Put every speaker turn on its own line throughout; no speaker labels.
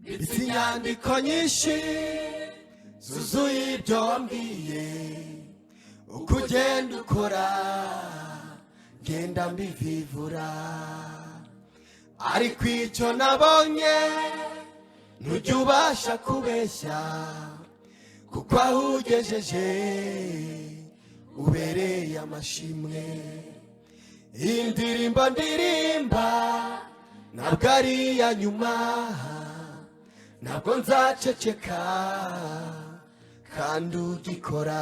Ndetse inyandiko nyinshi zuzuye ibyo wambwiye. Uko ugenda ukora, genda mbivivura. Ariko icyo nabonye, ntujya ubasha kubeshya, kuko aho ugejeje ubereye amashimwe. Iyi ndirimbo ndirimba ntabwo ari iya nyuma, ntabwo nzaceceka kandi ugikora.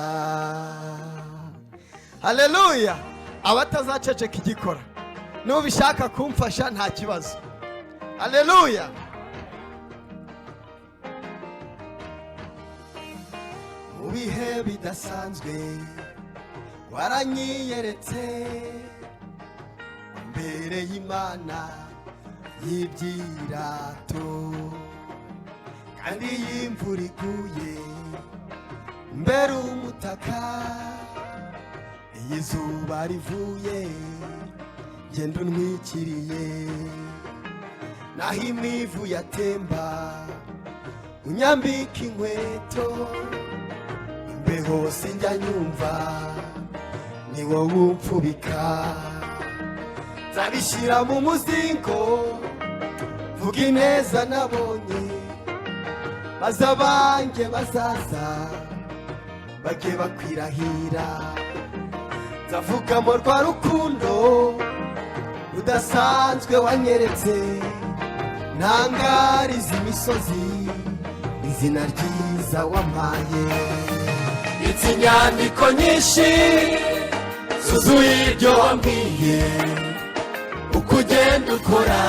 Haleluya! Abatazaceceka igikora, nubishaka kumfasha nta kibazo. Haleluya! Mu bihe bidasanzwe waranyiyeretse, mbere y'Imana y'ibyirato. Kandi iyo imvura iguye mbere umutaka, iyo izuba rivuye genda untwikiriye. Naho imivu yatemba unyambika inkweto, imbeho sinjya nyumva, ni wowe umfubika. Nzabishyira mu muzingo, vuga ineza nabonye, maze abanjye bazaza bajye bakwirahira. Nzavugamo rwa rukundo rudasanzwe wanyeretse, ntangariza imisozi izina ryiza wampaye. Ndetse inyandiko nyinshi zuzuye ibyo wambwiye. Uko ugenda ukora,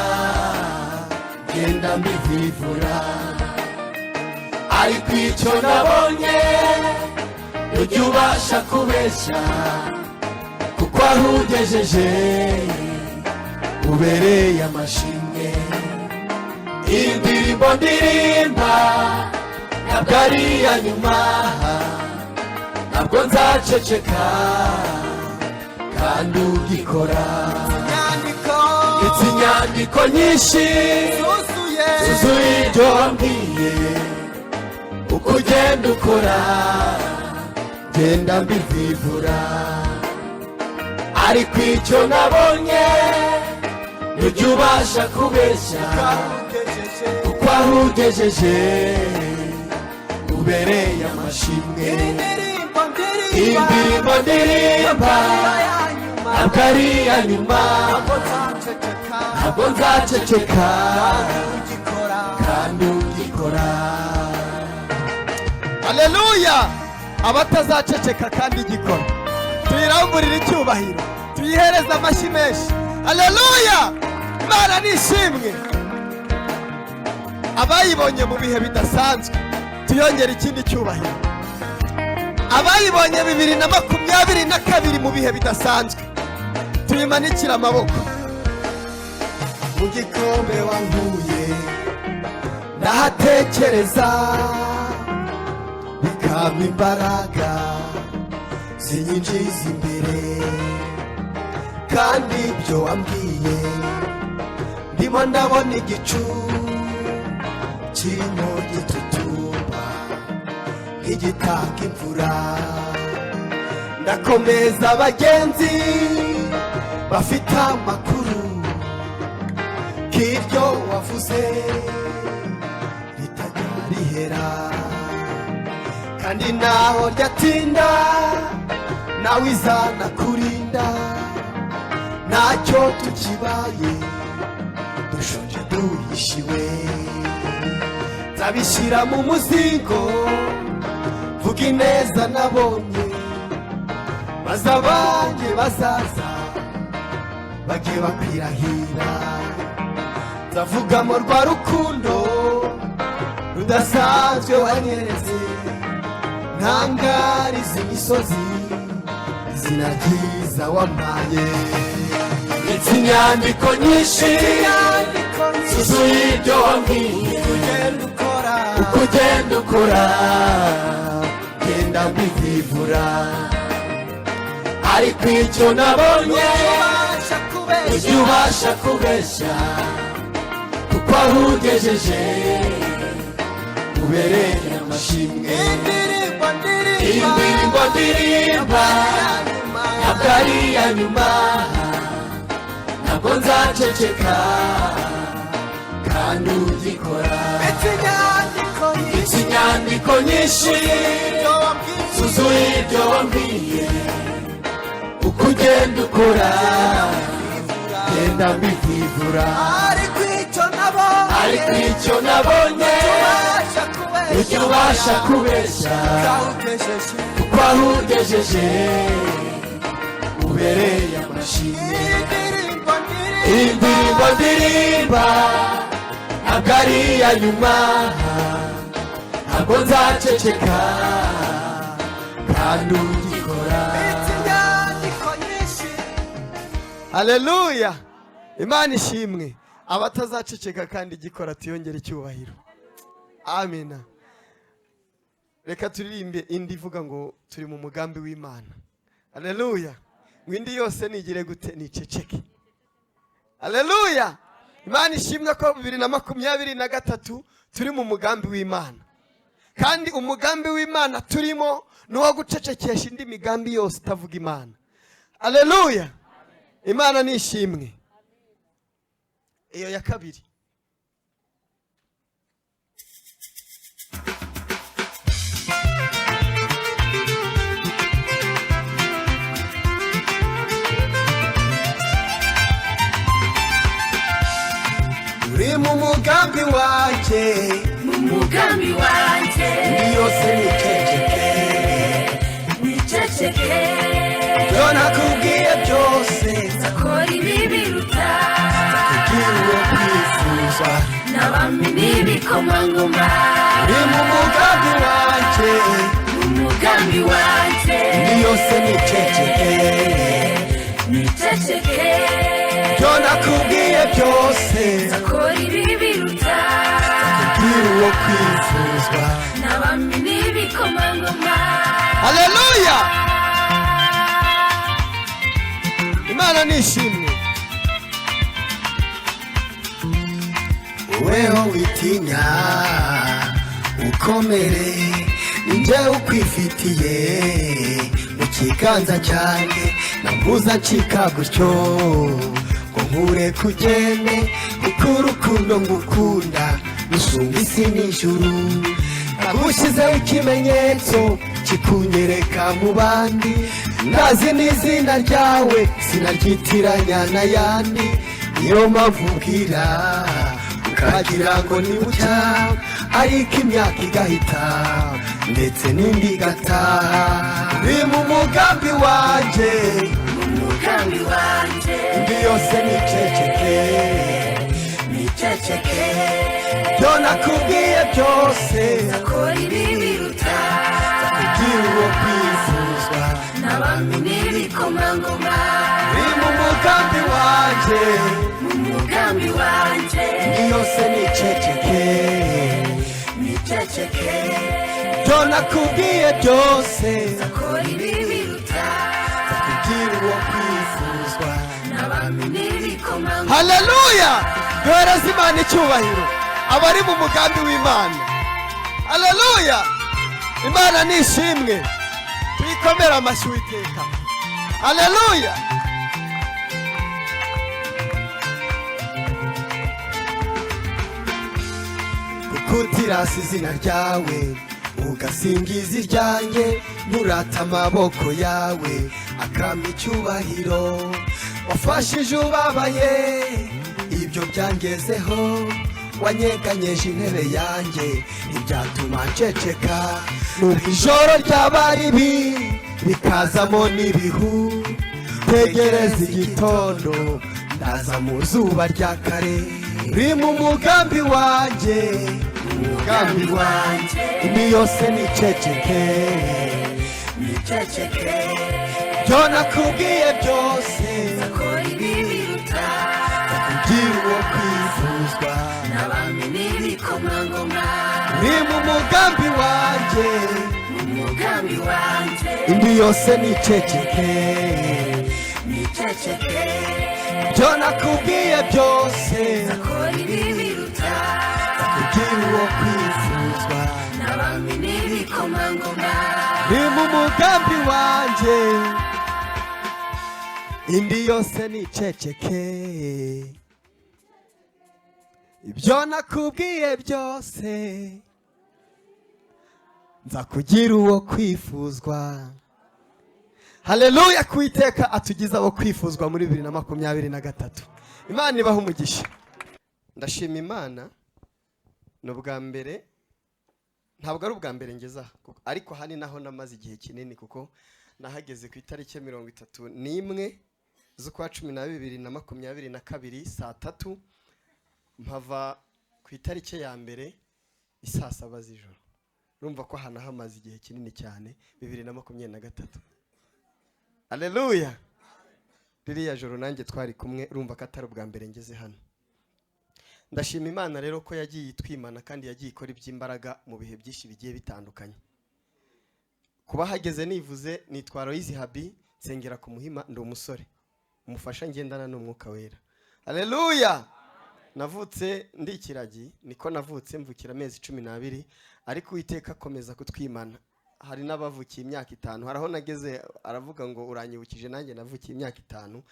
genda mbivivura. Ariko icyo nabonye, ujya ubasha kubeshya, kuko aho ugejeje ubereye amashimwe. Iyi ndirimbo ndirimba ntabwo ari iya nyuma, ntabwo nzaceceka kandi ugikora.
Inyandiko
Ndetse inyandiko nyinshi
zuzuye
zuzuye ibyo wambwiye. Uko ugenda ukora, genda mbivivura. Ariko icyo nabonye, ntujya ubasha kubeshya,
ugejeje
kuko aho ugejeje ubereye amashimwe.
Indirimbo
Iyi
ndirimba
ndirimbo ndirimba
ya nyuma,
ntabwo ari iya nyuma,
ntabwo nzaceceka
ntabwo nzaceceka
ugikora
kandi ugikora.
Haleluya! Abatazaceceka kandi igikora, tuyiramburire icyubahiro, tuyihereze amashyi menshi. Haleluya! Imana nishimwe. Abayibonye mu bihe bidasanzwe, tuyongere ikindi cyubahiro. Abayibonye 2022 mu bihe bidasanzwe, tuyimanikire amaboko.
Mu gikombe wankuye ndahatekereza, bikampa imbaraga zinyinjiza imbere. Kandi ibyo wambwiye, ndimo ndabona igicu kirimo gitutumba nk'igitaka imvura. Ndakomeza abagenzi bafite amakuru k'iryo wavuze ritajya rihera. Kandi naho ryatinda, nawe izana kurinda. Ntacyo tukibaye, dushonje duhishiwe. Nzabishyira mu muzingo, vuga ineza nabonye, maze abanjye bazaza bajye bakwirahira. Nzavugamo rwa rukundo rudasanzwe wanyeretse, ntangariza imisozi izina ryiza wampaye. Ndetse inyandiko nyinshi zuzuye ibyo wambwiye.
Ugenda ukora
Uko ugenda ukora, genda mbivivura. Ariko icyo nabonye,
ubasha kubeshya
ujya ubasha kubeshya, kuko aho ugejeje Ubereye amashimwe.
Indirimbo ndirimba,
Indirimbo ndirimba ntabwo ari iya nyuma, ntabwo nzaceceka kandi ugikora.
Ikinyandiko nyinshi,
Inyandiko nyinshi
ibyo wambwiye,
zuzuye ibyo wambwiye, uko ugenda ukora genda mbivivura.
Ariko icyo nabonye,
Ariko icyo nabonye,
ubasha kubeshya,
ujya ubasha kubeshya,
kawugejeje,
kuko aho ugejeje ubereye amashimwe.
Indirimbo ndirimba,
Indirimbo ndirimba ntabwo ari iya nyuma, ntabwo nzaceceka kandi ugikora.
Ikinyandiko nyinshi. Haleluya, Imana ishimwe. Abatazaceceka kandi igikora, tuyongere icyubahiro. Amina. Reka turirimbe indi ivuga ngo turi mu mugambi w'Imana. Haleluya. Ngo indi yose nigire gute? Niceceke. Haleluya, Imana ishimwe ko 2023 turi mu mugambi w'Imana, kandi umugambi w'Imana turimo ni uwo gucecekesha indi migambi yose itavuga Imana. Haleluya, Imana ni ishimwe. Iyo ya kabiri.
Uri mu mugambi wanjye,
Umugambi wanjye,
indi yose niceceke,
niceceke,
ibyo nakubwiye byose,
nzakora ibibiruta,
kugira uwo kwifuza,
n'abami n'ibikomangoma.
Uri mu mugambi wanjye,
Umugambi wanjye,
indi yose niceceke,
niceceke,
ibyo nakubwiye byose,
nzakora ibibiruta,
kugira uwo kwifuzwa,
n'abami n'ibikomangoma.
Haleluya, Imana ni ishimwe.
Weho witinya, ukomere, ninjye ukwifitiye mu kiganza cyanjye. Nambuza ncika gutyo ngo nkure kugende, kuko urukundo ngukunda rusumba isi n'ijuru. Nagushyizeho ikimenyetso kikunyereka mu bandi, ndazi n'izina ryawe sinaryitiranya n'ayandi. Niyo mpamvu ubwira ukagira ngo ni bucya, ariko imyaka igahita ndetse n'indi igataha. Uri mu mugambi wanjye,
Umugambi wanjye,
indi yose niceceke,
niceceke,
ibyo nakubwiye byose,
nzakora ibibiruta,
kugira uwo kwifuzwa,
n'abami n'ibikomangoma.
Uri mu mugambi wanjye,
Umugambi wanjye,
indi yose niceceke,
niceceke,
ibyo nakubwiye byose,
nzakora ibibiruta,
kugira uwo kwifuzwa,
n'abami n'ibikomangoma.
Haleluya, duhereze Imana icyubahiro, abari mu mugambi w'Imana. Haleluya, Imana ni ishimwe. Tuyikomere amashyi Uwiteka. Haleluya.
Kuko izina ryawe ugasingiza iryanjye, nturata amaboko yawe akampa icyubahiro. Wafashije ubabaye, ibyo byangezeho, wanyeganyeje intebe yanjye, ntibyatuma nceceka. Nubwo ijoro ryaba ribi rikazamo n'ibihu, tegereza igitondo, ndaza mu zuba rya kare. Uri mu mugambi wanjye, umugambi wanjye, indi yose niceceke,
Niceceke,
ibyo nakubwiye byose,
nzakora ibibiruta,
kugira uwo kwifuzwa,
n'abami n'ibikomangoma.
Uri mu mugambi wanjye,
Umugambi wanjye,
indi yose niceceke,
niceceke,
ibyo nakubwiye byose,
nzakora ibibiruta,
kugira uwo kwifuzwa.
kwifuzwa
N'abami n'ibikomangoma.
Ni mu mugambi wanjye, indi yose niceceke. Ibyo nakubwiye byose, nza kugira uwo kwifuzwa. Haleluya! Ku Iteka atugize abo kwifuzwa muri 2023. Imana ibaha umugisha. Ndashima Imana. Ni ubwa mbere, ntabwo ari ubwa mbere ngeze aha, ariko aha ni naho namaze igihe kinini, kuko nahageze ku itariki 31 z'ukwa 12 2022 saa 3, mpava ku itariki ya 1 isaa 7 z'ijoro. Urumva ko aha hamaze igihe kinini cyane, 2023. Aleluya! Ririya joro nanjye twari kumwe. Urumva ko atari ubwa mbere ngeze hano. Ndashima Imana rero ko yagiye itwimana kandi yagiye ikora iby'imbaraga mu bihe byinshi bigiye bitandukanye. Kuba hageze nivuze, nitwa Aloyizi Habi, nsengera ku Muhima, ndi umusore umufasha ngendana n'Umwuka Wera. Aleluya! Navutse ndi ikiragi, niko navutse, mvukira amezi 12, ariko Uwiteka akomeza kutwimana. Hari n'abavukiye imyaka 5. Hari aho nageze aravuga ngo uranyibukije, nanjye navukiye imyaka 5.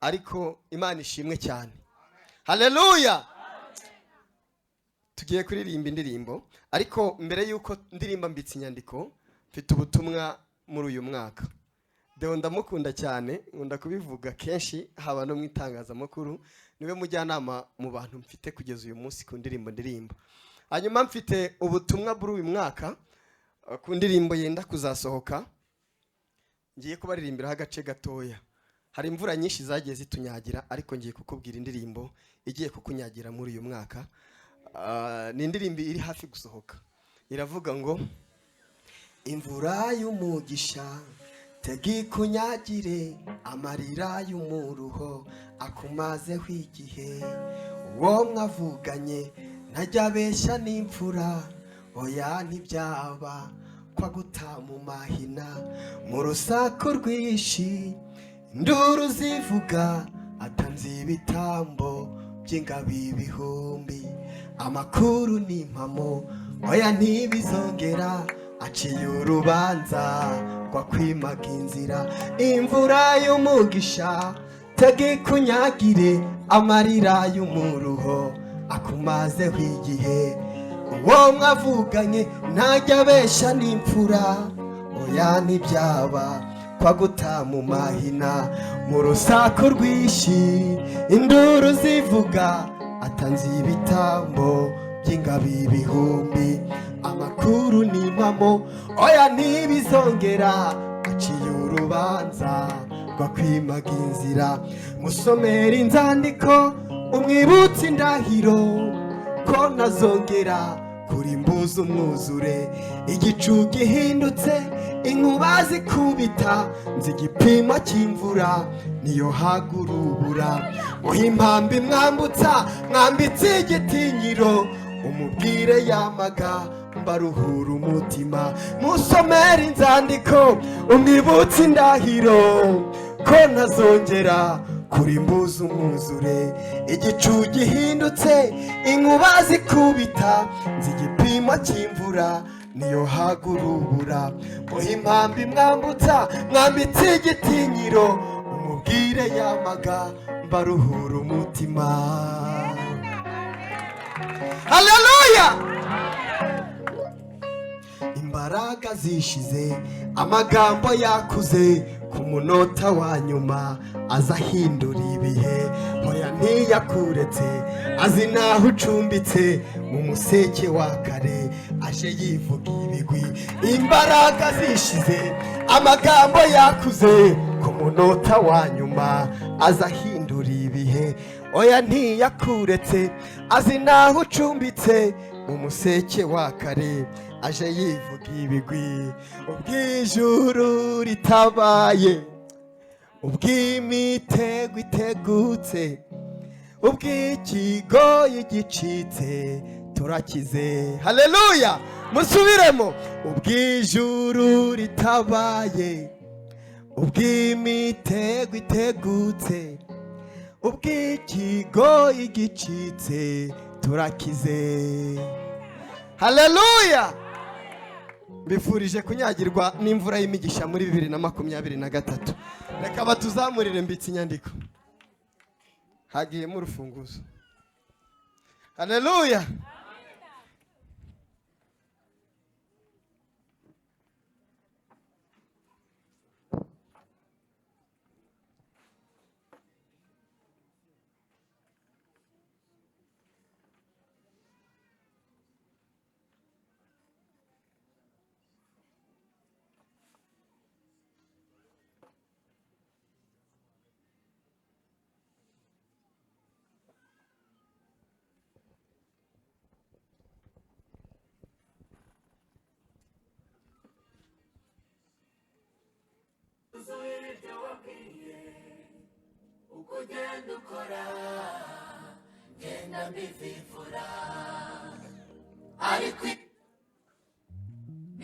Ariko Imana ishimwe cyane. Haleluya! Tugiye kuririmba indirimbo, ariko mbere y'uko ndirimba, mbitse inyandiko, mfite ubutumwa muri uyu mwaka. Deo ndamukunda cyane, nkunda kubivuga kenshi, haba no mu itangazamakuru. Niwe mujyanama mu bantu mfite kugeza uyu munsi ku ndirimbo ndirimba. Hanyuma mfite ubutumwa buri uyu mwaka ku ndirimbo yenda kuzasohoka, ngiye kubaririmbiraho agace gatoya. Hari imvura nyinshi zagiye zitunyagira, ariko ngiye kukubwira indirimbo igiye kukunyagira muri uyu mwaka. Ni indirimbo iri hafi gusohoka, iravuga ngo: "Imvura y'umugisha tega ikunyagire, amarira y'umuruho akumazeho igihe. Uwo mwavuganye ntajya abeshya n'imfura, oya ntibyaba kwaguta mu mahina. Mu rusaku rwinshi induru zivuga, atanze ibitambo by'ingabo ibihumbi. Amakuru ni impamo, oya ntibizongera, aciye urubanza rwakwimaga inzira. Imvura y'umugisha tega ikunyagire, amarira y'umuruho akumazeho igihe. Uwo mwavuganye ntajya abeshya n'imfura, oya ntibyaba kwaguta mu mahina. Mu rusaku rwinshi induru zivuga, atanze ibitambo by'ingabo ibihumbi. Amakuru ni impamo, oya ntibizongera, aciye urubanza rwakwimaga inzira. Musomera inzandiko, umwibutse indahiro, ko ntazongera kurimbuza umwuzure. Igicu gihindutse, inkuba zikubita, nzi igipimo cy'imvura niyo hagurubura. Muha impamba imwambutsa, mwambitse igitinyiro, umubwire yamaga mbaruhura umutima. Musomere inzandiko, umwibutse indahiro, ko ntazongera kurimbuza umwuzure. Igicu gihindutse, inkuba zikubita, nzi igipimo cy'imvura niyo hagurubura. Muha impamba imwambutsa, mwambitse igitinyiro, umubwire yamaga mbaruhura umutima." Haleluya! Imbaraga zishize, amagambo yakuze, ku munota wa nyuma aza ahindura ibihe. Hoya ntiyakuretse, azi naho ucumbitse mu museke wa kare, aje yivuga ibigwi. Imbaraga zishize, amagambo yakuze, ku munota wa nyuma aza ahindura ibihe. Oya ntiyakuretse, azi naho ucumbitse mu museke wa kare, aje yivuga ibigwi. Ubw'ijuru ritabaye, ubw'imitego itegutse, ubw'ikigoyi gicitse, turakize. Haleluya! Musubiremo: ubw'ijuru ritabaye, ubw'imitego itegutse, ubw'ikigoyi gicitse, turakize. Haleluya! Mbifurije kunyagirwa n'imvura y'imigisha muri 2023. Reka batuzamurire, mbitse inyandiko, hagiyemo urufunguzo. Haleluya!
Ibyo wabwiye, uko ugenda ukora, genda mbivivura, ariko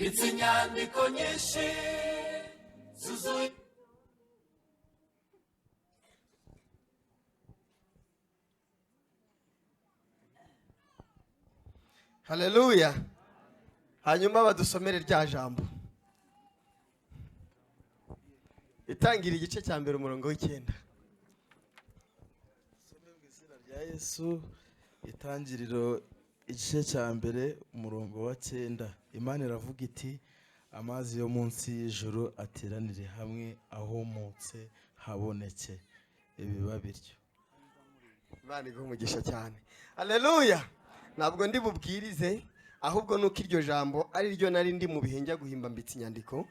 izi inyandiko nyinshi zuzuye.
Haleluya! Hanyuma badusomere rya jambo, Itangira igice cya 1, umurongo wa 9.
Mu izina rya Yesu. Itangiriro igice cya 1, umurongo wa 9. Imana iravuga iti: "Amazi yo munsi y'ijuru ateranire hamwe, ahumutse haboneke." Ibiba bityo.
Imana iguhe umugisha cyane. Haleluya! Ntabwo ndi bubwirize, ahubwo nuko iryo jambo ari ryo nari ndi mu bihe njya guhimba mbitse inyandiko.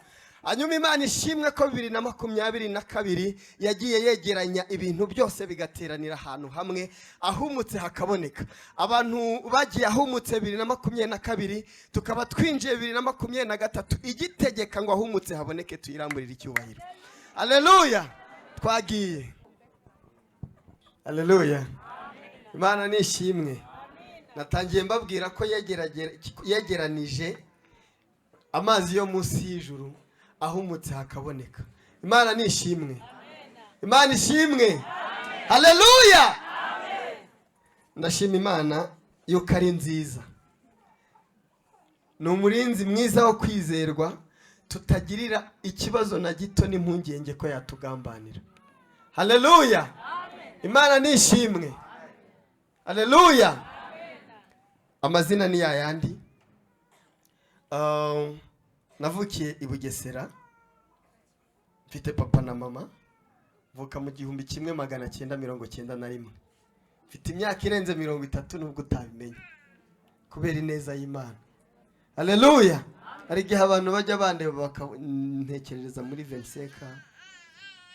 Hanyuma Imana ishimwe ko 2022 yagiye yegeranya ibintu byose, bigateranira ahantu hamwe, ahumutse hakaboneka. Abantu bagiye ahumutse 2022, tukaba twinjiye 2023, igitegeka ngo ahumutse haboneke. Tuyiramburire icyubahiro. Haleluya! Twagiye. Haleluya! Imana ni ishimwe. Natangiye mbabwira ko yegeranije amazi yo munsi y'ijuru, ahumutse hakaboneka. Imana ni ishimwe, Imana ishimwe. Haleluya! Ndashima Imana yuko ari nziza, ni umurinzi mwiza wo kwizerwa, tutagirira ikibazo na gito n'impungenge ko yatugambanira. Haleluya! Imana ni ishimwe. Haleluya! Amazina ni yayandi. Navukiye i Bugesera, mfite papa na mama. Mvuka mu 1991, mfite imyaka irenze 30, nubwo utabimenya, kubera ineza y'Imana. Haleluya! Hari igihe abantu bajya bandeba bakantekerereza muri 25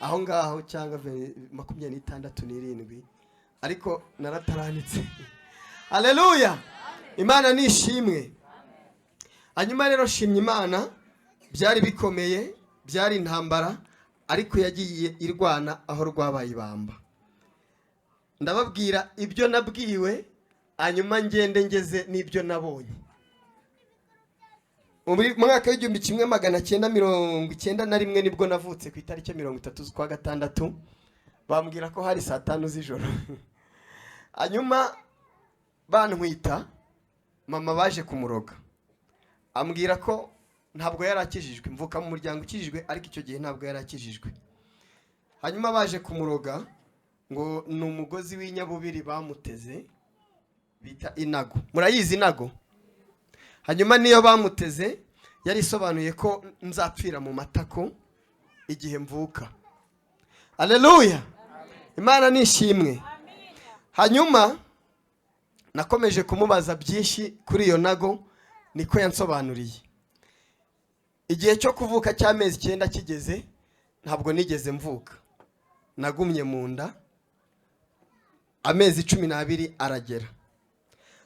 aho ngaho, cyangwa 26 n'irindwi, ariko narataranitse. Haleluya! Imana ni ishimwe. Hanyuma rero shimye Imana, byari bikomeye, byari intambara, ariko yagiye irwana aho rwabaye ibamba. Ndababwira ibyo nabwiwe, hanyuma ngende ngeze n'ibyo nabonye. Mu mwaka w'1991 nibwo navutse, ku itariki 30 z'ukwa gatandatu. Bambwira ko hari saa 5 z'ijoro. Hanyuma bantwita, mama baje kumuroga, ambwira ko ntabwo yari akijijwe. Mvuka mu muryango ukijijwe, ariko icyo gihe ntabwo yari akijijwe. Hanyuma baje kumuroga ngo ni umugozi w'inyabubiri bamuteze bita inago. Murayizi inago? Hanyuma niyo bamuteze, yari isobanuye ko nzapfira mu matako igihe mvuka. Aleluya! Imana ni ishimwe. Hanyuma nakomeje kumubaza byinshi kuri iyo nago, niko yansobanuriye. Igihe cyo kuvuka cy'amezi 9 kigeze, ntabwo nigeze mvuka, nagumye mu nda amezi 12 aragera.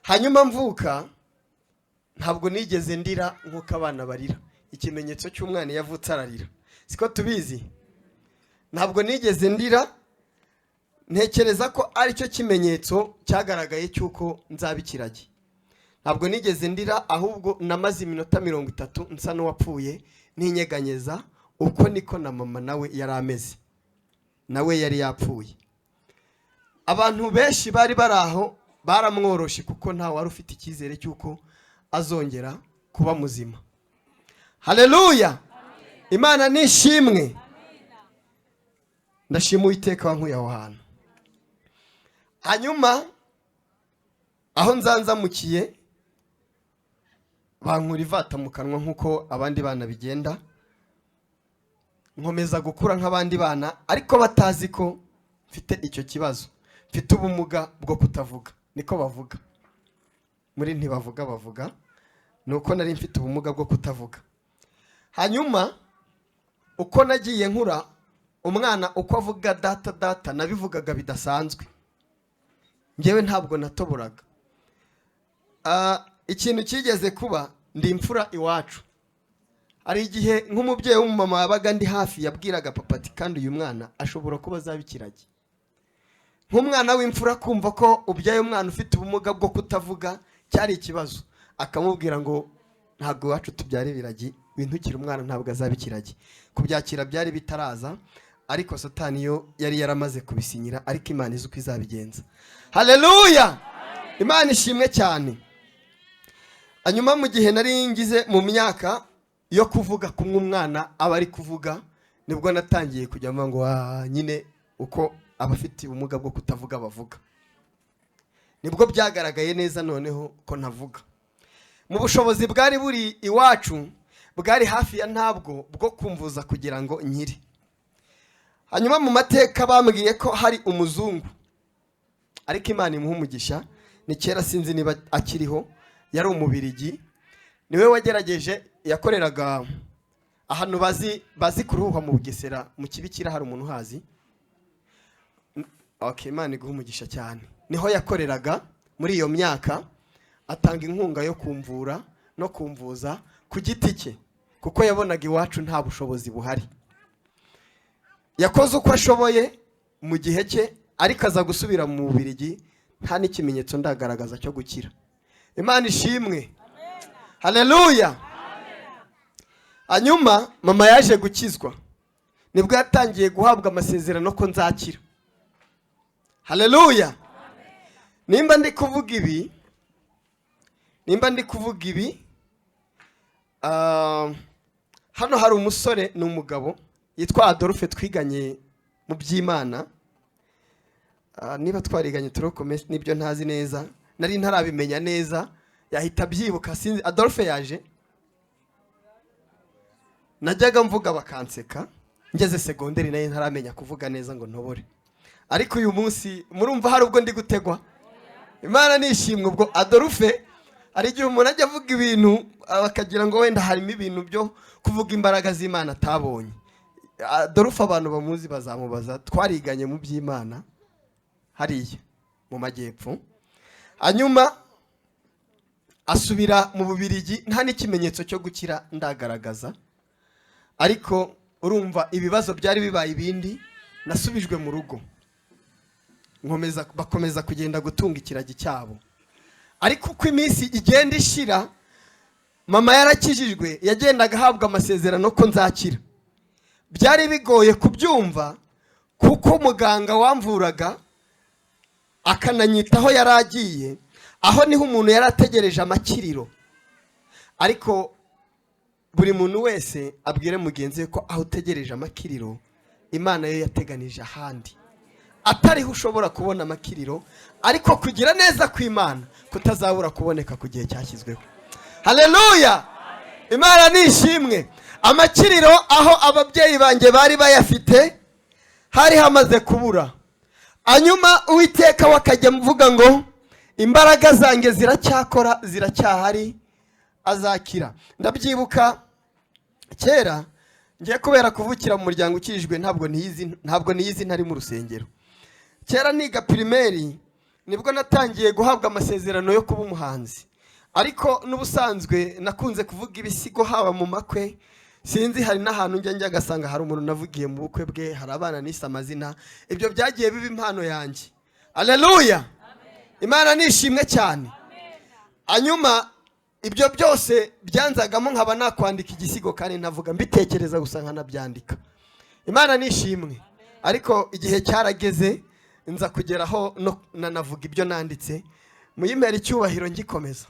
Hanyuma mvuka, ntabwo nigeze ndira nk'uko abana barira. Ikimenyetso cy'umwana iyo avutse ararira, siko tubizi? Ntabwo nigeze ndira. Ntekereza ko aricyo kimenyetso cyagaragaye cy'uko nzaba ikiragi. Ntabwo nigeze ndira, ahubwo namaze iminota 30 nsa n'uwapfuye, ntinyeganyeza. Uko niko na mama nawe yari ameze, nawe yari yapfuye. Abantu benshi bari bari aho baramworoshe, kuko nta wari ufite icyizere cy'uko Azongera kuba muzima. Haleluya! Imana nishimwe. Ndashima Uwiteka wankuye aho hantu. Hanyuma aho nzanzamukiye, bankura ivata mu kanwa nk'uko abandi bana bigenda. Nkomeza gukura nk'abandi bana, ariko batazi ko mfite icyo kibazo, mfite ubumuga bwo kutavuga. Niko bavuga muri ntibavuga, bavuga ni uko nari mfite ubumuga bwo kutavuga. Hanyuma uko nagiye nkura, umwana uko avuga "data, data", nabivugaga bidasanzwe. Ngewe ntabwo natoboraga. Ikintu kigeze kuba, ndi imfura iwacu. Hari igihe nk'umubyeyi w'umumama wabaga ndi hafi yabwiraga papa ati: "Kandi uyu mwana ashobora kuba azaba ikiragi." Nk'umwana w'imfura, kumva ko ubyaye umwana ufite ubumuga bwo kutavuga cyari ikibazo. Akamubwira ngo: "Ntabwo iwacu tubyara ibiragi, wintukire umwana, ntabwo azaba ikiragi." Kubyakira byari bitaraza, ariko Satani yo yari yaramaze kubisinyira. Ariko Imana izi uko izabigenza. Haleluya! Imana ishimwe cyane. Hanyuma mu gihe nari ngize mu myaka yo kuvuga kumwe umwana aba ari kuvuga, nibwo natangiye kujya mvuga ngo nyine uko abafite ubumuga bwo kutavuga bavuga. Nibwo byagaragaye neza noneho ko ntavuga. Mu bushobozi bwari buri iwacu, bwari hafi ya ntabwo bwo kumvuza kugira ngo nkire. Hanyuma mu mateka bambwiye ko hari umuzungu, ariko Imana imuha umugisha, ni kera, sinzi niba akiriho, yari Umubirigi, niwe wagerageje. Yakoreraga ahantu bazi kuruhuha mu Bugesera, mu Kibikira. Hari umuntu uhazi? Okay, Imana iguha umugisha cyane. Niho yakoreraga muri iyo myaka. Atanga inkunga yo kumvura no kumvuza ku giti cye, kuko yabonaga iwacu nta bushobozi buhari. Yakoze uko ashoboye mu gihe cye, ariko aza gusubira mu Bubirigi nta n'ikimenyetso ndagaragaza cyo gukira. Imana ishimwe, haleluya. Hanyuma mama yaje gukizwa, nibwo yatangiye guhabwa amasezerano ko nzakira. Haleluya! Nimba ndi kuvuga ibi, hano hari umusore, ni umugabo yitwa Adolphe, twiganye mu by'Imana. Niba twariganye turokome nibyo ntazi neza, nari ntarabimenya neza, yahita abyibuka. Sinzi, Adolphe yaje. Najyaga mvuga bakanseka. Ngeze segonderi nayo ntaramenya kuvuga neza ngo ntobore, ariko uyu munsi murumva hari ubwo ndi gutegwa. Imana nishimwe. Ubwo Adolphe, hari igihe umuntu ajya avuga ibintu bakagira ngo wenda harimo ibintu byo kuvuga imbaraga z'Imana atabonye. Adolphe, abantu bamuzi bazamubaza, twariganye mu by'Imana hariya mu majyepfo. Hanyuma asubira mu Bubirigi nta n'ikimenyetso cyo gukira ndagaragaza. Ariko urumva ibibazo byari bibaye ibindi. Nasubijwe mu rugo, nkomeza, bakomeza kugenda gutunga ikiragi cyabo. Ariko uko iminsi igenda ishira, mama yarakijijwe, yagendaga ahabwa amasezerano ko nzakira. Byari bigoye kubyumva, kuko muganga wamvuraga akananyitaho yari agiye. Aho niho umuntu yari ategereje amakiriro. Ariko buri muntu wese abwire mugenzi we ko aho utegereje amakiriro, Imana yo yateganije ahandi atariho ushobora kubona amakiriro, ariko kugira neza kw'Imana kutazabura kuboneka ku gihe cyashyizweho. Haleluya! Imana ni ishimwe. Amakiriro aho ababyeyi banjye bari bayafite hari hamaze kubura. Hanyuma Uwiteka we akajya mvuga ngo: "Imbaraga zanjye ziracyakora, ziracyahari, azakira." Ndabyibuka kera, ngiye kubera kuvukira mu muryango ukijijwe, ntabwo niyizi ntari mu rusengero. Kera niga primaire, nibwo natangiye guhabwa amasezerano yo kuba umuhanzi. Ariko n'ubusanzwe nakunze kuvuga ibisigo, haba mu makwe, sinzi, hari n'ahantu njya agasanga hari umuntu navugiye mu bukwe bwe, hari abana nise amazina. Ibyo byagiye biba impano yanjye. Aleluya! Imana nishimwe cyane. Hanyuma ibyo byose byanzagamo, nkaba nakwandika igisigo kandi ntavuga, mbitekereza gusa nkanabyandika. Imana nishimwe. Ariko igihe cyarageze nza kugeraho no nanavuga ibyo nanditse. Muyimera icyubahiro ngikomeza.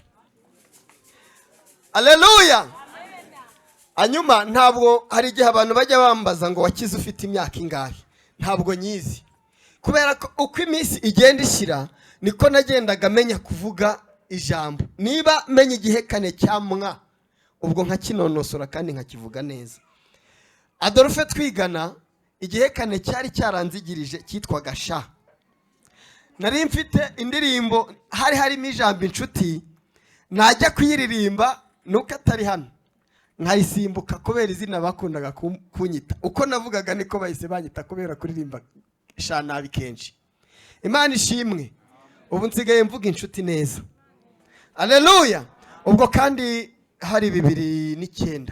Aleluya. Hanyuma ntabwo hari igihe abantu bajya bambaza ngo wakize ufite imyaka ingahe? Ntabwo nyizi, kubera ko uko iminsi igenda ishira niko nagendaga menya kuvuga ijambo. Niba menya igihekane cya mwa, ubwo nkakinonosora kandi nkakivuga neza. Adolphe twigana, igihekane cyari cyaranzigirije cyitwaga sha. Nari mfite indirimbo hari harimo ijambo inshuti, najya kuyiririmba nuko atari hano nkayisimbuka kubera izina bakundaga kunyita. Uko navugaga niko bahise banyita kubera kuririmba sha nabi kenshi. Imana ishimwe, ubu nsigaye mvuga inshuti neza. Aleluya. Ubwo kandi hari 2009,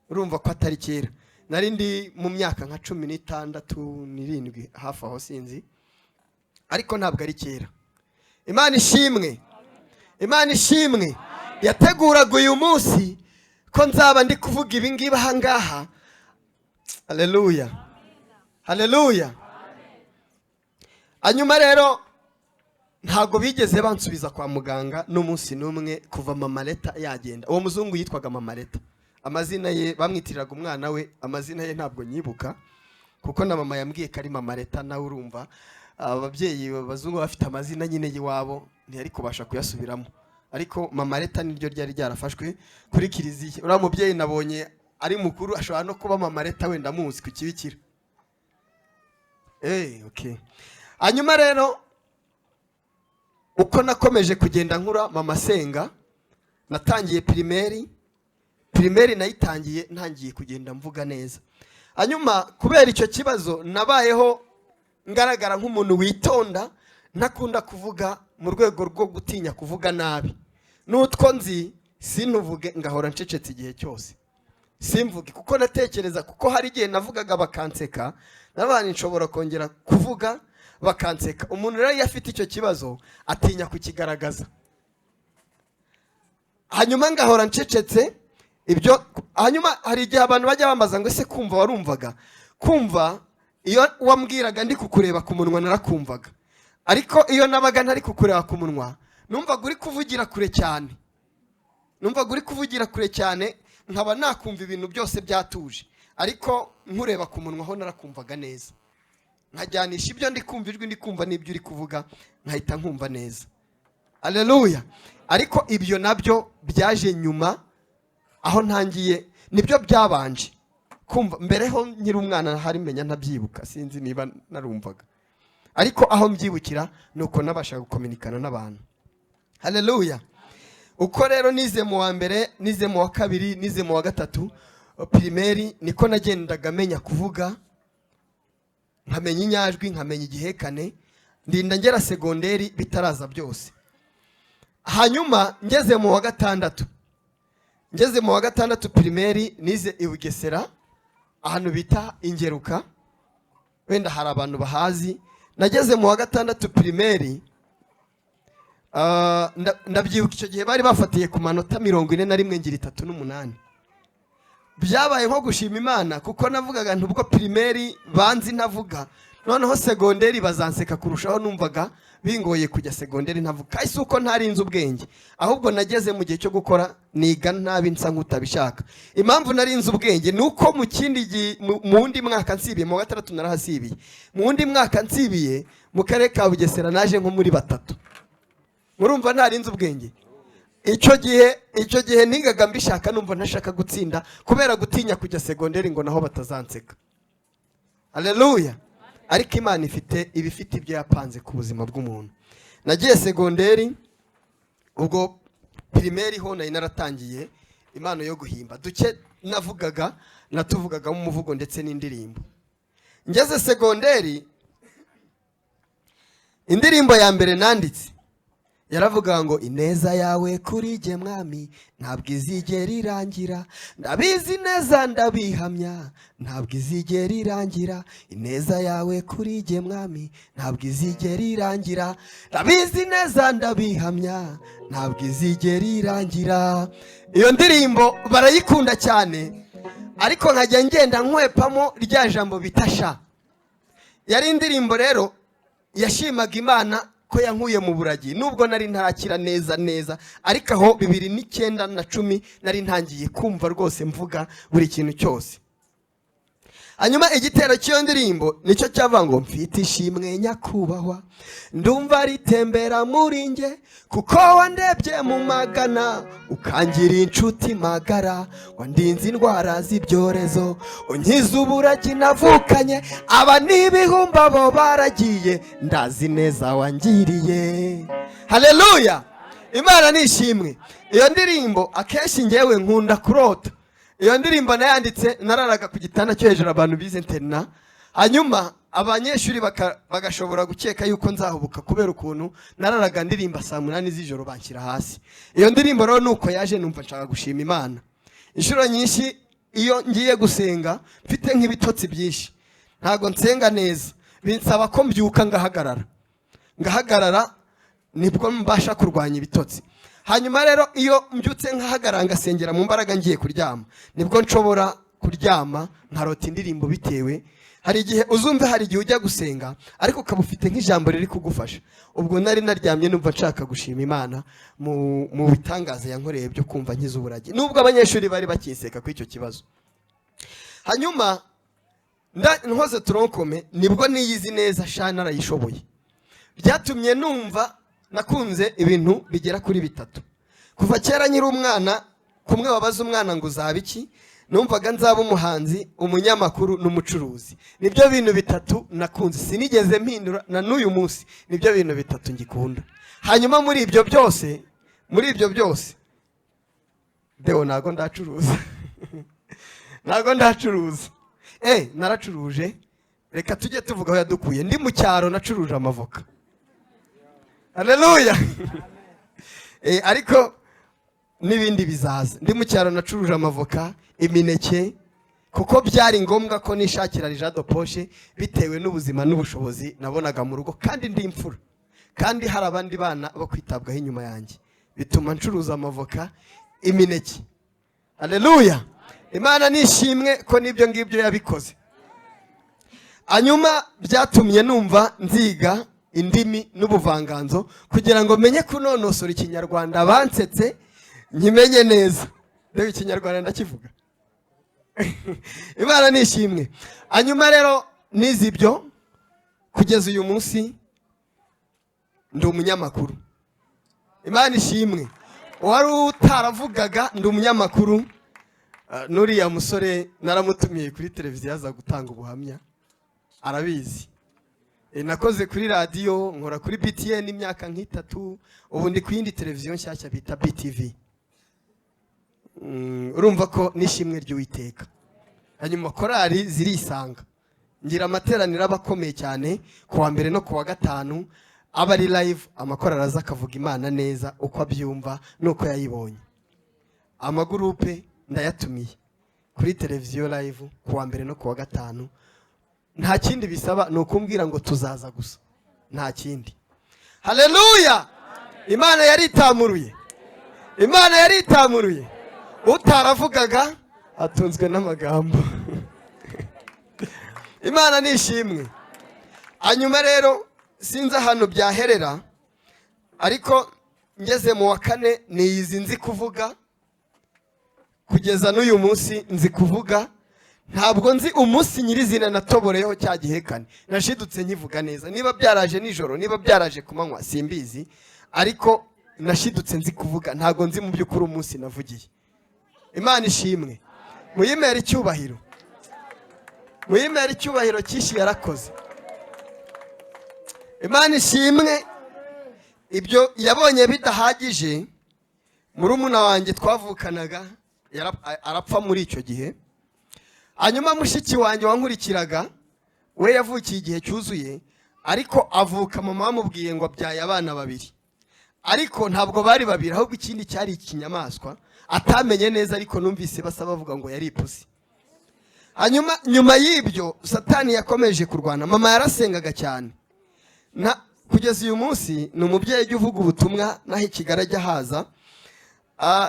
urumva ko atari kera, nari ndi mu myaka nka 16 n'irindwi hafi aho, sinzi, ariko ntabwo ari kera. Imana ishimwe, Imana ishimwe. Yateguraga uyu munsi ko nzaba ndi kuvuga ibi ngibi aha ngaha. Haleluya, haleluya. Hanyuma rero ntabwo bigeze bansubiza kwa muganga n'umunsi n'umwe kuva Mama Leta yagenda. Uwo muzungu yitwaga Mama Leta, amazina ye bamwitiriraga umwana we, amazina ye ntabwo nyibuka kuko na mama yambwiye ko ari Mama Leta. Nawe urumva ababyeyi abazungu bafite amazina nyine y'iwabo, ntiyari kubasha kuyasubiramo, ariko Mama Leta niryo ryari ryarafashwe kuri kiliziya. Uriya mubyeyi nabonye ari mukuru, ashobora no kuba Mama Leta wenda muzi ku kibikira. Okay. Hanyuma rero uko nakomeje kugenda nkura, mama asenga, natangiye primaire. Primaire nayitangiye ntangiye kugenda mvuga neza. Hanyuma kubera icyo kibazo nabayeho ngaragara nk'umuntu witonda, ntakunda kuvuga mu rwego rwo gutinya kuvuga nabi, n'utwo nzi sinuvuge, ngahora ncecetse igihe cyose, simvuge kuko natekereza, kuko hari igihe navugaga bakanseka, n'abandi nshobora kongera kuvuga bakanseka. Umuntu rero iyo afite icyo kibazo atinya kukigaragaza. Hanyuma ngahora ncecetse ibyo. Hanyuma hari igihe abantu bajya bambaza ngo ese kumva warumvaga? Kumva, iyo wambwiraga ndi kukureba ku munwa narakumvaga, ariko iyo nabaga ntari kukureba ku munwa numvaga uri kuvugira kure cyane, numvaga uri kuvugira kure cyane, nkaba nakumva ibintu byose byatuje. Ariko nkureba ku munwa ho narakumvaga neza, nkajyanisha ibyo ndi kumva, ijwi ndi kumva n'ibyo uri kuvuga, nkahita nkumva neza. Aleluya. Ariko ibyo nabyo byaje nyuma, aho ntangiye nibyo byabanje kumva. Mbere ho nkiri umwana hari menya ntabyibuka, sinzi niba narumvaga, ariko aho mbyibukira ni uko nabashaga gukominikana n'abantu. Haleluya. Uko rero nize mu wa mbere, nize mu wa kabiri, nize mu wa gatatu primaire, niko nagendaga menya kuvuga, nkamenya inyajwi, nkamenya igihekane, ndinda ngera segonderi bitaraza byose. Hanyuma ngeze mu wa gatandatu, ngeze mu wa gatandatu primaire, nize i Bugesera ahantu bita Ingeruka, wenda hari abantu bahazi. Nageze mu wa gatandatu primaire, ndabyibuka icyo gihe bari bafatiye ku manota 41, ngira 38. Byabaye nko gushima Imana, kuko navugaga nti ubwo primaire banzi ntavuga, noneho segonderi bazanseka kurushaho. Numvaga bingoye kujya segonderi ntavuga, kandi si uko ntarinze ubwenge, ahubwo nageze mu gihe cyo gukora niga nabi, nsa nk'utabishaka. Impamvu narinze ubwenge ni uko mu kindi gihe, mu wundi mwaka nsibiye, mu wa gatandatu narahasibiye, mu wundi mwaka nsibiye mu karere ka Bugesera naje nko muri batatu. Murumva ntarinze ubwenge? Icyo gihe nigaga mbishaka, numva ntashaka gutsinda kubera gutinya kujya segonderi ngo naho batazanseka. Haleluya. Ariko Imana ifite ibifite ibyo yapanze ku buzima bw'umuntu. Nagiye segonderi, ubwo primaire ho nari naratangiye impano yo guhimba duke navugaga, natuvugagamo umuvugo ndetse n'indirimbo. Ngeze segonderi, indirimbo ya mbere nanditse yaravuga ngo: "Ineza yawe kuri jye mwami ntabwo izigera irangira, ndabizi neza ndabihamya, ntabwo izigera irangira. Ineza yawe kuri jye mwami ntabwo izigera irangira, ndabizi neza ndabihamya, ntabwo izigera irangira." Iyo ndirimbo barayikunda cyane, ariko nkajya ngenda nkwepamo rya jambo bita sha. Yari indirimbo rero yashimaga Imana. ko yankuye mu buragi, nubwo nari ntarakira neza neza, ariko aho 2009 na 10 nari ntangiye kumva rwose mvuga buri kintu cyose. Hanyuma igitero cy'iyo ndirimbo nicyo cyavuga ngo mfite ishimwe nyakubahwa, ndumva ritembera muri nge, kuko wandebye mu magana ukangira inshuti magara, wandinze indwara z'ibyorezo, unkiza uburagi navukanye, aba n'ibihumbi bo baragiye, ndazi neza wangiriye. Haleluya, Imana ni ishimwe. Iyo ndirimbo akenshi ngewe nkunda kurota. Iyo ndirimbo nayanditse nararaga ku gitanda cyo hejuru, abantu bize interina, hanyuma abanyeshuri bagashobora gukeka yuko nzahubuka kubera ukuntu nararaga ndirimba saa 8 z'ijoro banshyira hasi. Iyo ndirimbo rero nuko yaje numva nshaka gushima Imana. Inshuro nyinshi iyo ngiye gusenga mfite nk'ibitotsi byinshi, ntago nsenga neza, binsaba ko mbyuka ngahagarara nibwo mbasha kurwanya ibitotsi. Hanyuma rero iyo mbyutse nkahagarara ngasengera mu mbaraga ngiye kuryama, nibwo nshobora kuryama nkarota indirimbo. Bitewe hari igihe uzumve, hari igihe ujya gusenga ariko ukaba ufite nk'ijambo riri kugufasha. Ubwo nari naryamye numva nshaka gushima Imana mu bitangaza yankoreye byo kumva nkiza uburagi, nubwo abanyeshuri bari bakinseka kuri icyo kibazo. Hanyuma nkoze tronc commun, nibwo niyizi neza sha narayishoboye. Byatumye numva nakunze ibintu bigera kuri bitatu. Kuva kera nkiri umwana, kumwe wabaza umwana ngo uzaba iki, numvaga nzaba umuhanzi, umunyamakuru n'umucuruzi. Nibyo bintu bitatu nakunze, sinigeze mpindura na n'uyu munsi, nibyo bintu bitatu ngikunda. Hanyuma muri ibyo byose deo ntago ndacuruza, ntago ndacuruza. Naracuruje, reka tujye tuvuga aho yadukuye. Ndi mu cyaro nacuruje amavoka. Haleluya. Ariko n'ibindi bizaza. Ndi mu cyaro nacuruje amavoka, imineke, kuko byari ngombwa ko nishakira argent de poche bitewe n'ubuzima n'ubushobozi nabonaga mu rugo, kandi ndi imfura, kandi hari abandi bana bo kwitabwaho inyuma yanjye, bituma ncuruza amavoka, imineke. Haleluya, Imana nishimwe ko n'ibyo ngibyo yabikoze. Hanyuma byatumye numva nziga indimi n'ubuvanganzo kugira ngo menye kunonosora Ikinyarwanda, bansetse nkimenye neza. Reba, Ikinyarwanda ndakivuga, Imana nishimwe. Hanyuma rero nize ibyo, kugeza uyu munsi ndi umunyamakuru. Imana ishimwe. Uwari utaravugaga ndi umunyamakuru. N'uriya musore naramutumiye kuri televiziyo aza gutanga ubuhamya, arabizi. Nakoze kuri radiyo, nkora kuri BTN imyaka nk'itatu, ubu ndi ku yindi televiziyo nshyashya bita BTV. Urumva ko n'ishimwe ry'Uwiteka. Hanyuma korali zirisanga, ngira amateraniro aba akomeye cyane ku wa mbere no ku wa gatanu, aba ari live, amakorali aza akavuga Imana neza uko abyumva n'uko yayibonye. Amagurupe ndayatumiye kuri televiziyo live ku wa mbere no ku wa gatanu. Nta kindi bisaba, ni ukumbwira ngo tuzaza gusa, nta kindi. Haleluya, Imana yaritamuruye, Imana yaritamuruye. Utaravugaga atunzwe n'amagambo. Imana ni ishimwe. Hanyuma rero sinzi ahantu byaherera, ariko ngeze mu wa kane niyizi nzi kuvuga, kugeza n'uyu munsi nzi kuvuga. Ntabwo nzi umunsi nyirizina natoboreyeho cya gihekane, nashidutse nkivuga neza. Niba byaraje nijoro, niba byaraje ku manywa, simbizi, ariko nashidutse nzi kuvuga. Ntabwo nzi mu by'ukuri umunsi navugiye. Imana ishimwe, muyimere icyubahiro, muyimere icyubahiro cyinshi, yarakoze. Imana ishimwe. Ibyo yabonye bidahagije, murumuna wanjye twavukanaga arapfa muri icyo gihe. Hanyuma mushiki wanjye wankurikiraga we yavukiye igihe cyuzuye, ariko avuka mama bamubwiye ngo abyaye abana babiri, ariko ntabwo bari babiri, ahubwo ikindi cyari ikinyamaswa atamenye neza, ariko numvise basa bavuga ngo yari ipusi. Hanyuma nyuma y'ibyo Satani yakomeje kurwana. Mama yarasengaga cyane, na kugeza uyu munsi ni umubyeyi ujya uvuga ubutumwa, naho i Kigali ajya haza.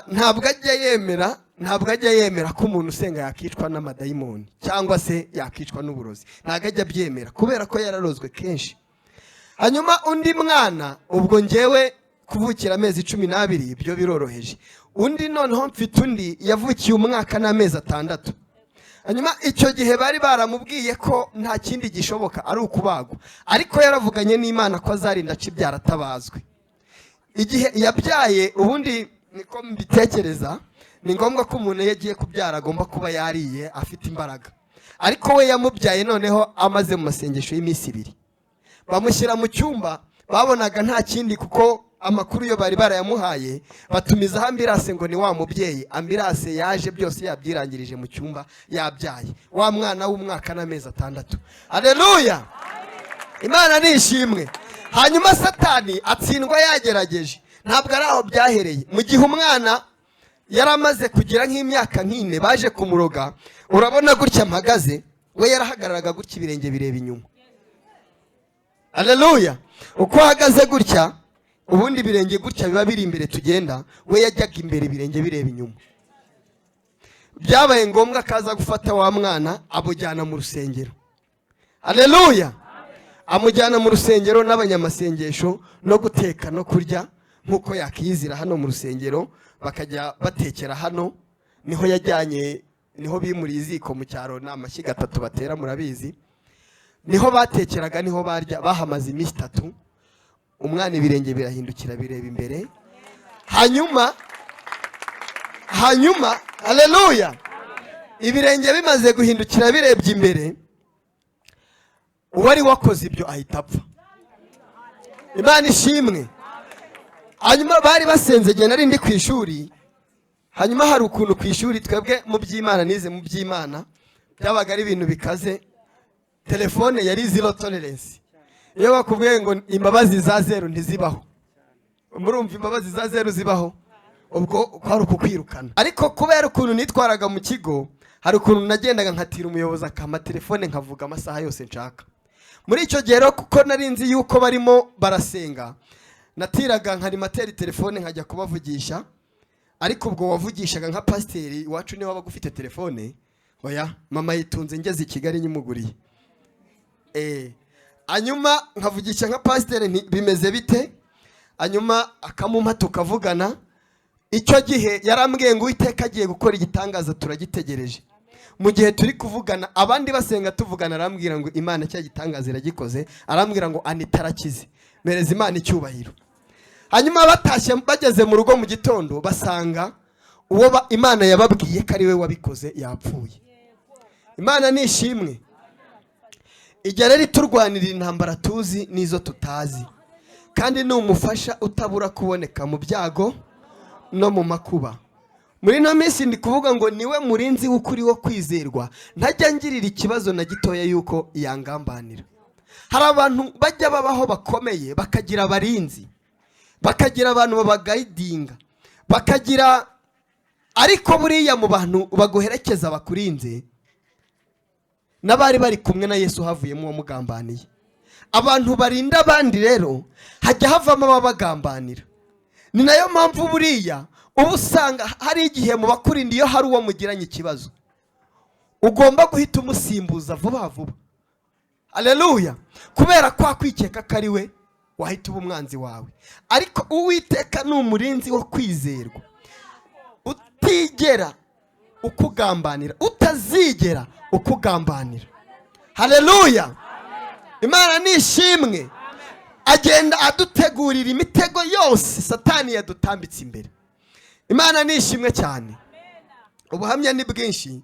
Ntabwo ajya yemera, ntabwo ajya yemera ko umuntu usenga yakicwa n'amadayimoni cyangwa se yakicwa n'uburozi. Ntabwo ajya abyemera kubera ko yararozwe kenshi. Hanyuma undi mwana, ubwo ngewe kuvukira amezi 12 ibyo biroroheje. Undi noneho mfite undi yavukiye umwaka n'amezi 6. Hanyuma icyo gihe bari baramubwiye ko nta kindi gishoboka ari ukubagwa, ariko yaravuganye n'Imana ko azarinda aca atabazwe. Igihe yabyaye, ubundi niko mbitekereza, ni ngombwa ko umuntu iyo agiye kubyara agomba kuba yariye afite imbaraga, ariko we yamubyaye noneho amaze mu masengesho y'iminsi 2. Bamushyira mu cyumba, babonaga nta kindi kuko amakuru yo bari barayamuhaye, batumizaho ambirase ngo ni wa mubyeyi. Ambirase yaje byose yabyirangirije mu cyumba, yabyaye wa mwana w'umwaka n'amezi 6. Haleluya, Imana ni ishimwe. Hanyuma Satani atsindwa yagerageje, ntabwo ari aho byahereye. Mu gihe umwana yari amaze kugira nk'imyaka 4, baje kumuroga. Urabona gutya mpagaze, we yarahagararaga gutya ibirenge bireba inyuma. Haleluya, uko ahagaze gutya, ubundi ibirenge gutya biba biri imbere tugenda, we yajyaga imbere ibirenge bireba inyuma. Byabaye ngombwa kaza gufata wa mwana amujyana mu rusengero. Haleluya, amujyana mu rusengero n'abanyamasengesho no guteka no kurya nk'uko yakiyizira hano mu rusengero, bakajya batekera hano. Niho yajyanye, niho bimuriye iziko mu cyaro, ni amashyiga 3 batera murabizi, niho batekeraga, niho barya. Bahamaze iminsi 3, umwana ibirenge birahindukira bireba imbere. Hanyuma haleluya, ibirenge bimaze guhindukira birebye imbere, uwari wakoze ibyo ahita apfa. Imana ishimwe. Hanyuma bari basenze, igihe nari ndi ku ishuri. Hanyuma hari ukuntu ku ishuri twebwe mu by'Imana, nize mu by'Imana, byabaga ari ibintu bikaze. Telefone yari zero tolerance. Iyo bakubwiye ngo imbabazi za zero ntizibaho, murumva imbabazi za zero zibaho, ubwo kwari ukukwirukana. Ariko kubera ukuntu nitwaraga mu kigo, hari ukuntu nagendaga nkatira umuyobozi akampa telefone nkavuga amasaha yose nshaka. Muri icyo gihe rero, kuko nari nzi yuko barimo barasenga, natiraga nkarimateri telefone nkajya kubavugisha. Ariko ubwo wavugishaga nka pasiteri iwacu niwe wabaga ufite telefone. Oya, mama yitunze ngeze i Kigali nyimuguriye. Hanyuma nkavugisha nka pasiteri, bimeze bite? Hanyuma akamumpa tukavugana. Icyo gihe yarambwiye ngo Uwiteka agiye gukora igitangaza, turagitegereje. Mu gihe turi kuvugana abandi basenga tuvugana, arambwira ngo Imana cya gitangaza iragikoze, arambwira ngo Anita arakize, mereza Imana icyubahiro. Hanyuma batashye bageze mu rugo mu gitondo, basanga uwo Imana yababwiye ko ari we wabikoze yapfuye. Imana ni ishimwe. Igihe rero turwanirira intambara tuzi n'izo tutazi, kandi ni umufasha utabura kuboneka mu byago no mu makuba. Muri ino minsi ndi kuvuga ngo niwe murinzi w'ukuri wo kwizerwa, ntajya ngirira ikibazo na gitoya yuko yangambanira. Hari abantu bajya babaho bakomeye, bakagira abarinzi, bakagira abantu babagayidinga, bakagira, ariko buriya mu bantu baguherekeza bakurinze, n'abari bari kumwe na Yesu havuyemo uwamugambaniye. Abantu barinda abandi rero hajya havamo ababagambanira. Ni nayo mpamvu buriya uba usanga hari igihe mu bakurinda iyo hari uwo mugiranye ikibazo ugomba guhita umusimbuza vuba vuba. Haleluya, kubera kwa kwikeka ko ari we wahita uba umwanzi wawe. Ariko Uwiteka ni umurinzi wo kwizerwa, utigera ukugambanira, utazigera ukugambanira. Haleluya, Imana ni ishimwe. Agenda adutegurira imitego yose Satani yadutambitse imbere. Imana ni ishimwe cyane. Ubuhamya ni bwinshi,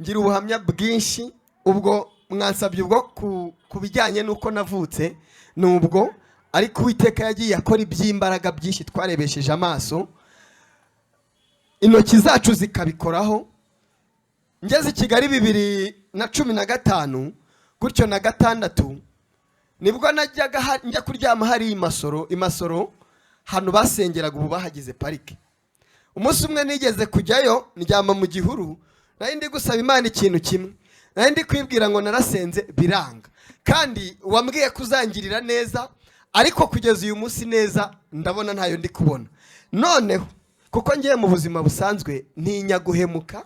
ngira ubuhamya bwinshi. Ubwo mwansabye ubwo ku bijyanye n'uko navutse nubwo, ariko Uwiteka yagiye akora iby'imbaraga byinshi twarebesheje amaso, intoki zacu zikabikoraho. Ngeze i Kigali 2015 gutyo na 6, nibwo najyaga njya kuryama hari imasoro hano basengeraga, ubu bahagize parike. Umunsi umwe nigeze kujyayo ndyama mu gihuru, nari ndi gusaba Imana ikintu kimwe, nari ndi kwibwira ngo narasenze biranga, kandi wambwiye kuzangirira neza, ariko kugeza uyu munsi neza ndabona ntayo ndi kubona. Noneho kuko ngiye mu buzima busanzwe ntinya guhemuka,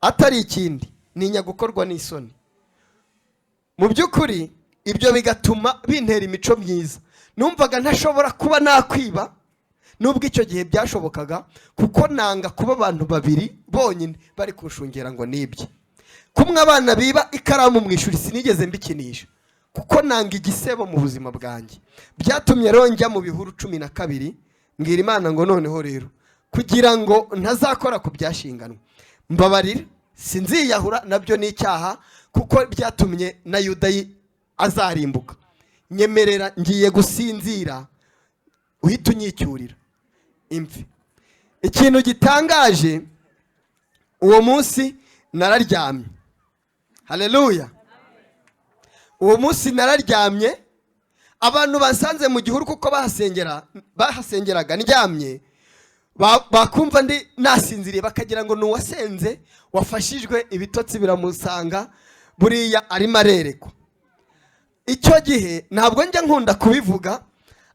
atari ikindi ntinya gukorwa n'isoni. Mu by'ukuri Ibyo bigatuma bintera imico myiza. Numvaga ntashobora kuba nakwiba, nubwo icyo gihe byashobokaga, kuko nanga kuba abantu babiri bonyine bari kunshungera ngo nibye. Kumwe abana biba ikaramu mu ishuri sinigeze mbikinisha, kuko nanga igisebo mu buzima bwanjye. Byatumye rero njya mu bihuru 12, mbwira Imana ngo noneho rero kugira ngo ntazakora ku byashinganwe, mbabarira, sinziyahura, nabyo ni icyaha, kuko byatumye na Yuda azarimbuka. Nyemerera ngiye gusinzira, uhita unyicyurira imvi. Ikintu gitangaje, uwo munsi nararyamye. Haleluya. Uwo munsi nararyamye, abantu basanze mu gihuru, kuko bahasengeraga ndyamye, bakumva ndi nasinziriye bakagira ngo ni uwasenze wafashijwe, ibitotsi biramusanga, buriya arimo arerekwa. Icyo gihe ntabwo njya nkunda kubivuga,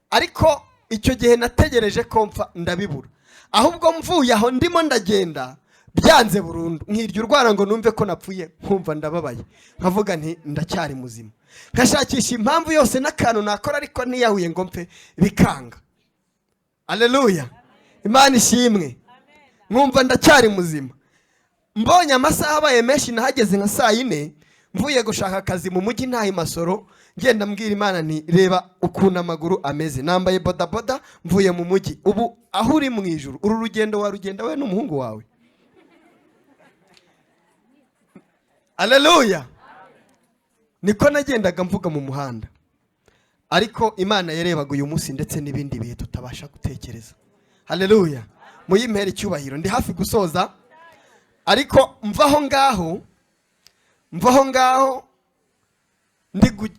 ariko icyo gihe nategereje ko mpfa ndabibura. Ahubwo mvuye aho ndimo ndagenda byanze burundu, nkirya urwara ngo numve ko napfuye, nkumva ndababaye, nkavuga nti ndacyari muzima, nkashakisha impamvu yose n'akantu nakora ariko ntiyahuye ngo mpfe, bikanga. Haleluya, Imana ishimwe. Nkumva ndacyari muzima. Mbonye amasaha abaye menshi, nahageze nka saa 4, mvuye gushaka akazi mu mujyi ntaha Masoro, ngenda mbwira Imana nti reba ukuntu amaguru ameze, nambaye bodaboda mvuye mu mujyi, ubu aho uri mu ijuru uru rugendo warugenda we n'umuhungu wawe. Haleluya. Niko nagendaga mvuga mu muhanda, ariko Imana yarebaga uyu munsi ndetse n'ibindi bihe tutabasha gutekereza. Haleluya, muyimpere icyubahiro. Ndi hafi gusoza, ariko mvaho ngaho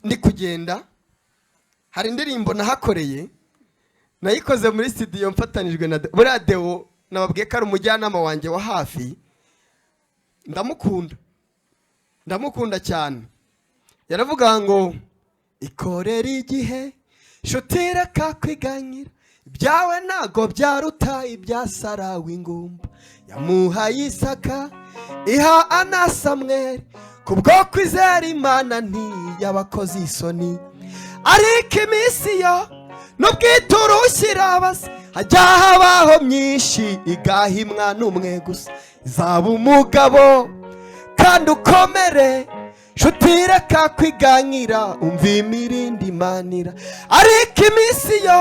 ndi kugenda, hari indirimbo nahakoreye, nayikoze muri studio mfatanijwe na buriya Deo, nababwiye ko ari umujyanama wanjye wa hafi, ndamukunda cyane. Yaravuga ngo ikorera igihe nshuti reka kwiganyira, ibyawe ntago byaruta ibya Sara w'ingumba, yamuhaye Isaka iha Ana Samweli, kubwo kwizera Imana ntiyabakoze isoni. Ariko iminsi yo n'ubwiturushyira abase, hajya habaho myinshi igahimwa n'umwe gusa, izaba umugabo kandi ukomere, nshuti reka kwiganyira, umva imirindi imanira. Ariko iminsi yo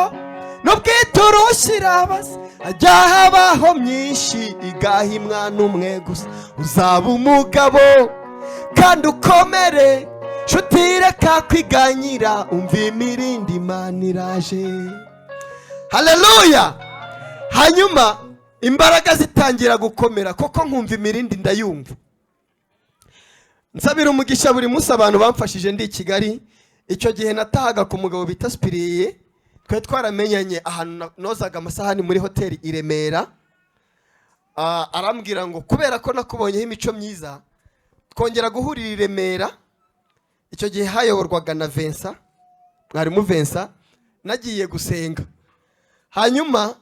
n'ubwiturushyira abase, hajya habaho myinshi igahimwa n'umwe gusa, uzaba umugabo kandi ukomere, nshuti reka kwiganyira, umva imirindi imaniraje. Haleluya. Hanyuma imbaraga zitangira gukomera, koko nkumva imirindi ndayumva. Nsabira umugisha buri munsi abantu bamfashije ndi i Kigali. Icyo gihe natahaga ku mugabo bita Sipiriye, twari twaramenyanye ahantu nozaga amasahani muri hoteli i Remera. Arambwira ngo kubera ko nakubonyeho imico myiza, twongera guhurira i Remera. Icyo gihe hayoborwaga na Vincent, mwarimu Vincent, nagiye gusenga. Hanyuma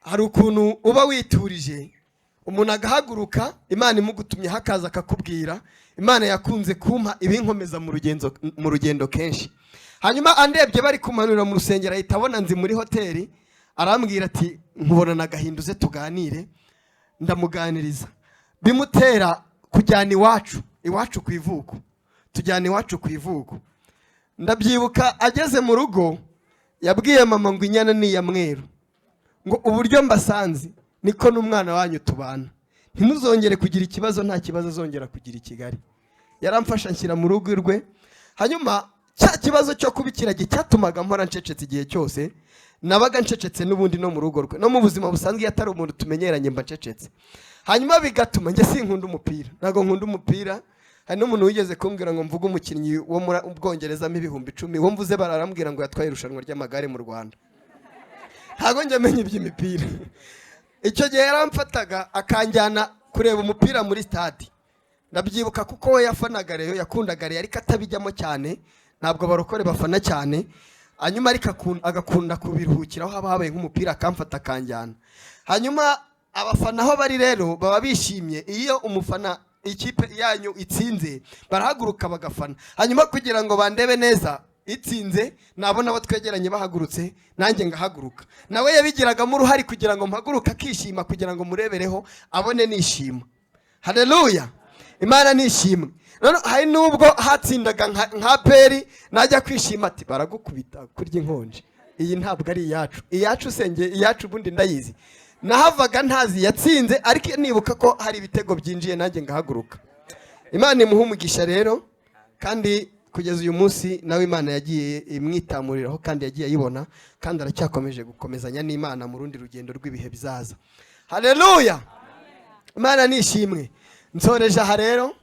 hari ukuntu uba witurije, umuntu agahaguruka, Imana imugutumye hakaza akakubwira. Imana yakunze kumpa ibinkomeza mu rugendo kenshi. Hanyuma andebye bari kumanura mu rusengero, ahita abona nzi muri hoteli, arambwira ati nkubonana agahinda uze tuganire. Ndamuganiriza, bimutera kujyana iwacu ku ivuko, tujyana iwacu ku ivuko. Ndabyibuka ageze mu rugo yabwiye mama ngo inyana ni iya mweru, ngo uburyo mbasanze niko n'umwana wanyu tubana, ntimuzongere kugira ikibazo, nta kibazo azongera kugira i Kigali. Yaramfasha nshyira mu rugo rwe. Hanyuma cya kibazo cyo kuba ikiragi cyatumaga mpora ncecetse igihe cyose, nabaga ncecetse n'ubundi no mu rugo rwe, no mu buzima busanzwe iyo atari umuntu tumenyeranye mba ncecetse. Hanyuma bigatuma njye sinkunda umupira, ntabwo nkunda umupira. Hari n'umuntu wigeze kumbwira ngo mvuge umukinnyi wo muri Bwongereza 10,000, uwo mvuze bararambwira ngo yatwaye irushanwa ry'amagare mu Rwanda. Ntabwo njya menya iby'imipira. Icyo gihe yaramfataga akanjyana kureba umupira muri stade. Ndabyibuka kuko we yafanaga Rayon, yakundaga Rayon ariko atabijyamo cyane, ntabwo abarokore bafana cyane. Hanyuma ariko agakunda kubiruhukiraho, haba habaye nk'umupira akamfata akanjyana. Hanyuma abafana aho bari rero baba bishimye iyo umufana ikipe yanyu itsinze, barahaguruka bagafana. Hanyuma kugira ngo bandebe neza itsinze, nabona abo twegeranye bahagurutse, nanjye ngahaguruka. Nawe yabigiragamo uruhare kugira ngo mpaguruke, akishima, kugira ngo murebereho abone nishima. Haleluya, Imana nishimwe. None hari n'ubwo hatsindaga nka APR, najya kwishima ati: "Baragukubita kurya inkonje, iyi ntabwo ari iyacu." Iyacu usenge, iyacu ubundi ndayizi. Nahavaga ntazi yatsinze, ariko nibuka ko hari ibitego byinjiye, nanjye ngahaguruka. Imana imuha umugisha rero. Kandi kugeza uyu munsi nawe Imana yagiye imwitamuriraho, kandi yagiye ayibona, kandi aracyakomeje gukomezanya n'Imana mu rundi rugendo rw'ibihe bizaza. Haleluya, Imana nishimwe. Nsoreje aha rero.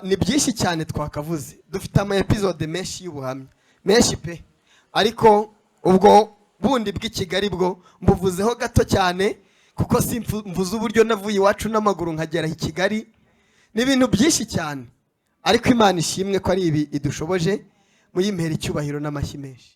Ni byinshi cyane twakavuze, dufite ama episode menshi y'ubuhamya, menshi pe, ariko ubwo bundi bw'i Kigali bwo mbuvuzeho gato cyane, kuko si mvuze uburyo navuye iwacu n'amaguru nkagera i Kigali. Ni ibintu byinshi cyane, ariko Imana ishimwe ko ari ibi idushoboje. Muyimpera icyubahiro n'amashyi menshi.